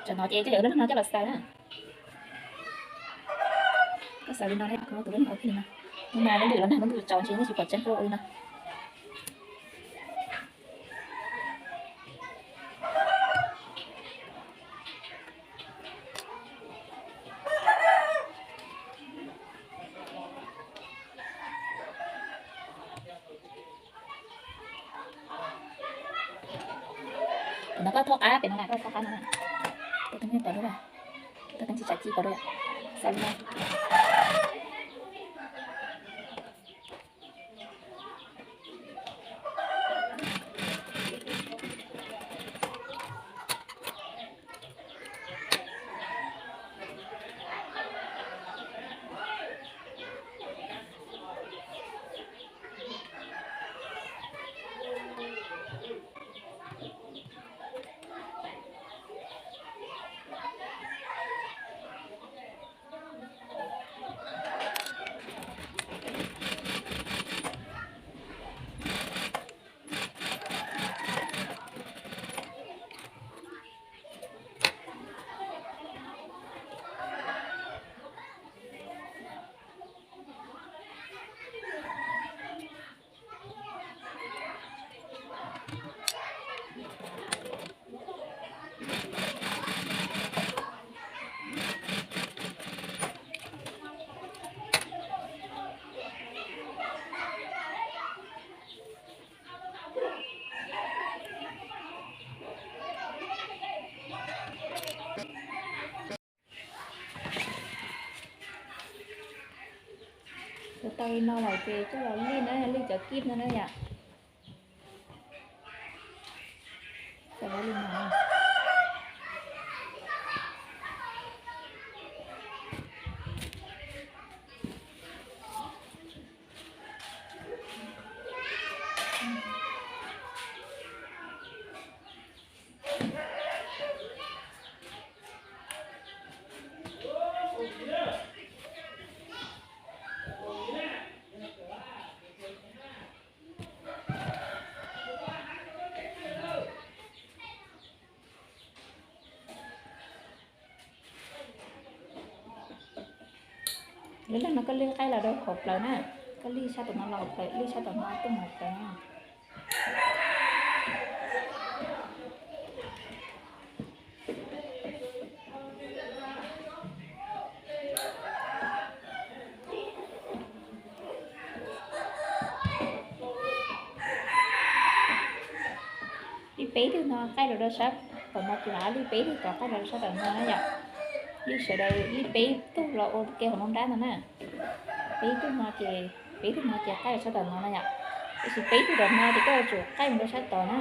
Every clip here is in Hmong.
Tsam no ces coj yam lub no coj los xaws na. Koj xaws li no, tus lub no ua li no. Hnub no lub lwm los nag lub ntuj tsaus ntshe yeej tsis pom tseeb koj ua li no. Pem no koj thauj qab, pem no koj thauj qab no na. Koj teeb tsis tsam ci pom dua, xaws li no. Ua tau li no lawm ces coj los lij na, lij cov kib no na yom. Lub leeg no koj lij qaij los rau hauv plawv na, koj lij sab tom no los hauv plawv, lij sab tom no tuaj mus hauv plawv na. Lij peb tug no qaij los rau sab tom no, ces mam lij peb tug tom qaij los rau sab tom no na yom. Lij sawv daws lij peb tug los ua ke hauv lub nrab no na. Peb tug no ces, peb tug no ces qaij los sab tom no na yom. Tiam sis peb tug tom no ces koj yuav tsum qaij mus rau sab tod na.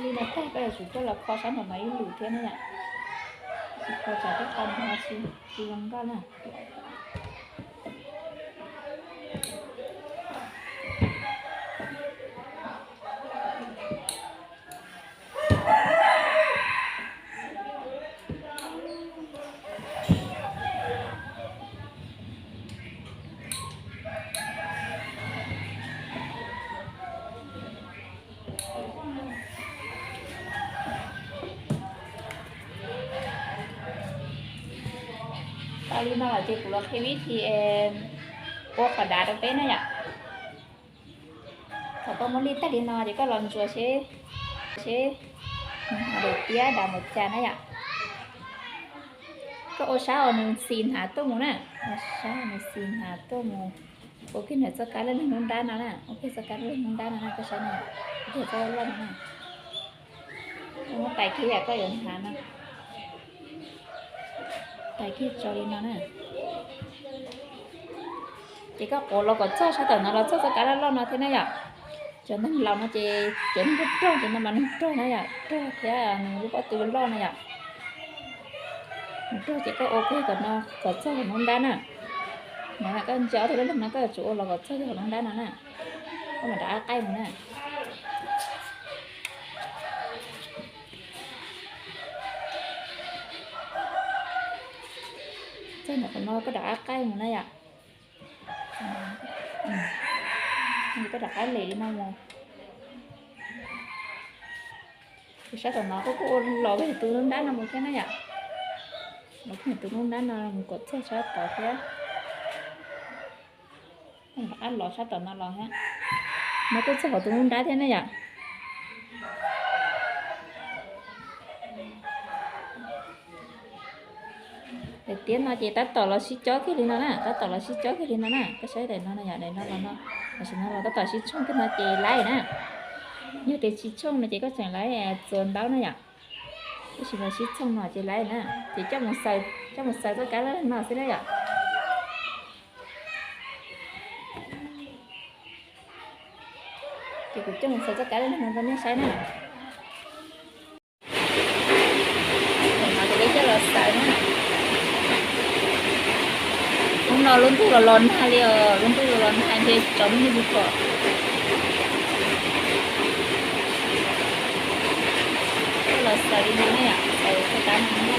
Li no tag koj yuav tsum coj los kho sab nraum no ib lwm thiab na yom. Tsis kho tsam tej qho no tsis, tsis zoo nkauj na. Tau li no lawm ces kuv los qhia vib thi ua qhov dav rau peb na yom. Thaum koj muab lij tag li no ces koj los ntsuas seb, seb daim tiab dav npaum cas na yom. Koj ua sab uas nws xis hnav tuaj mus na, ua sab uas nws xis hnav tuaj mus. Ua kiag ntawm txoj kab laj laj nruab nrab no na, ua kiag txoj kab laj laj nruab nrab no na, koj saib na, ua kiag txoj laj laj no na. Koj muab tais kiag yam koj yuav hnav no, tais kiag tso li no na. Ces koj quav los kom txog sab tom no los txog txoj kab laj loj no thiab na yom. Cov neeg laus no ces cov neeg nrog rog, cov no mas neeg rog na yom, rog thiab nws lub pob tw loj na yom. Nws rog ces koj ua kiag kom no kom txog nruab nrab na. No koj ntsia ob tug dab neeg no koj yuav tsum ua los kom txog hauv lub nrab no na. Koj mam rov qab qaij mus na. Txog ntawm qhov no koj rov qab qaij mus na yom. Koj rov qab lem li no mus. Sab tom no koj kuj ua los yog tus lub nrab no mus thiab na yom. Los yog tus lub nrab no mus kom txog sab tod thiab. Rov qab los sab tom no los thiab. No kuj txog hauv tus lub nrab thiab na yom. Daim tiab no ces tab tom los sib cob kiag li no na, tab tom los sib cob kiag li no na, koj saib daim no no yom, daim no los no, tam sim no los tab tom sib tshooj kiag no ces laib na. Yog tias tsis tshooj no ces koj tseem laib txuas ntaub na yom. Tab sis los sib tshooj no ces laib na, ces coj mus xaws, coj mus xaws txoj kab laj no xwb na yom. Ces kuv coj mus xaws txoj kab laj no rau nej saib na. Ces peb coj los xaws na. Hnub no lub ntuj los los nag li os, lub ntuj los los nag ntshe tsis tau muaj neeg pom. Coj los xaws li no na yom, xaws txoj kab no.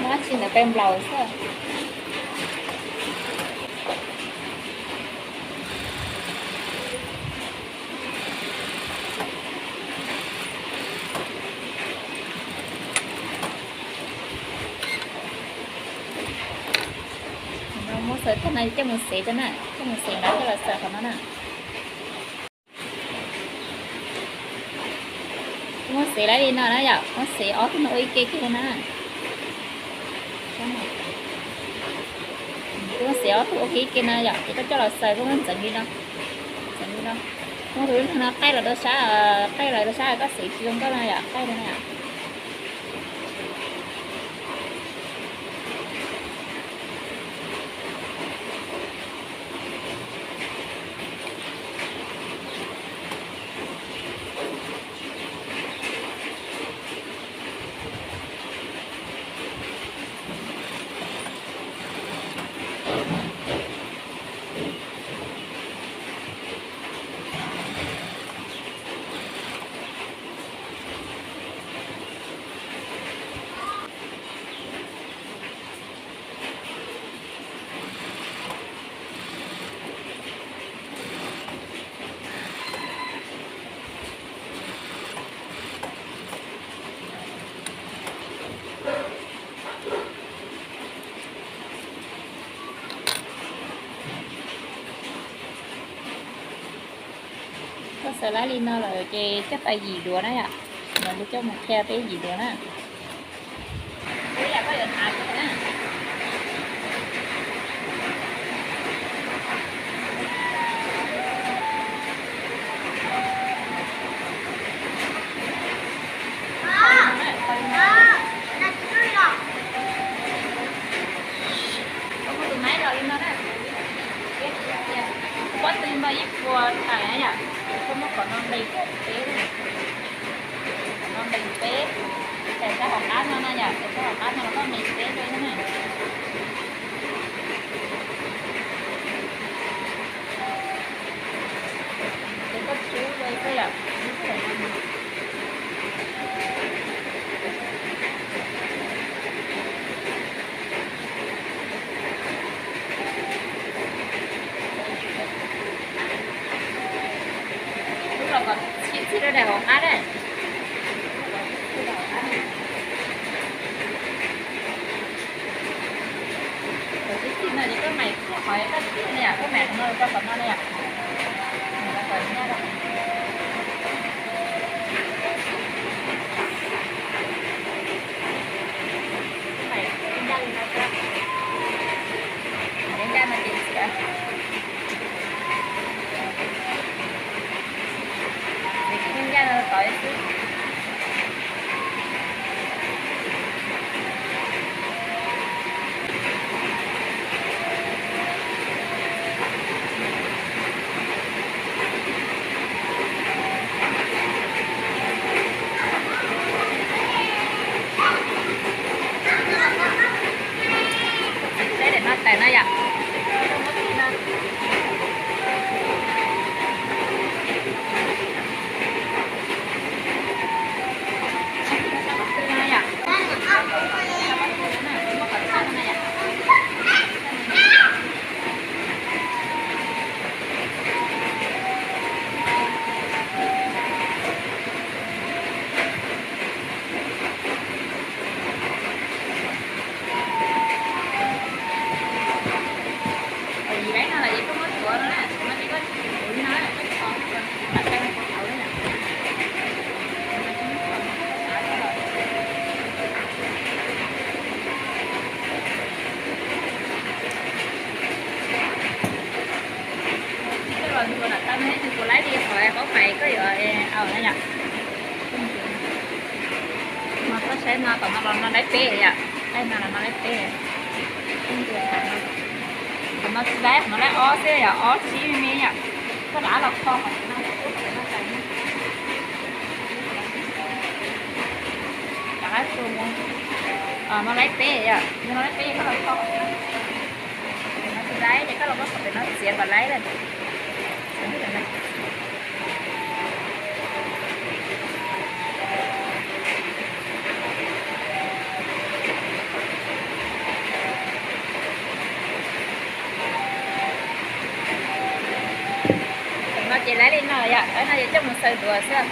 Muab tsis ntawd peb nplaus xwb. Muab xaws tag no coj mus xev rau na, coj mus xev nrab coj los xaws qhov no na. Muab xev laib li no na yom, muab xev ob tug no ua ib ke kiag na. Muab xev ob tug ua ib ke no yom, ces koj coj los xaws koj muab ntxeev li no, ntxeev li no. Muab tus no qaij los rau sab, qaij los rau sab koj xev tsis zoo nkauj no yom, qaij rau na yom. Koj xaws laib li no lawm ces coj tau yim duav na yom. Yog li coj mus qhia peb yim duav na. Koj muab tus maib los li no na, kuv pob tw npog ib puas tawm na yom, koj muab qhov no nqis peb, qhov no nqis peb, tawm rau hauv qab no na yom, tawm rau hauv qab no los koj nqis peb rau na. Ces koj tsub rau xwb yom. Tsub los kom txhij txhij rau daim hauv qab na. Kom txhij txhij no ces koj mais txhij qhov koj tsub na yom, koj mais qhov no rau qhov no na yom. Koj mais ncaj li no xwb. Kuv laib li qhov paub hais koj yuav au na yom. No koj saib no, tom no los no laib peb yom, laib no los no laib peb. Qhov no tsis laib, qhov no laib ob xwb yom, ob tsib me me yom. Koj rov qab los kho qhov no, rov qab xu mus. No laib peb yom, no laib peb, koj los kho qhov no. Qhov no tsis laib ces koj los kho qhov pem no txiav kom laib lawm. Qhov no ces laib li no yom, no ces coj mus xaws duav xwb.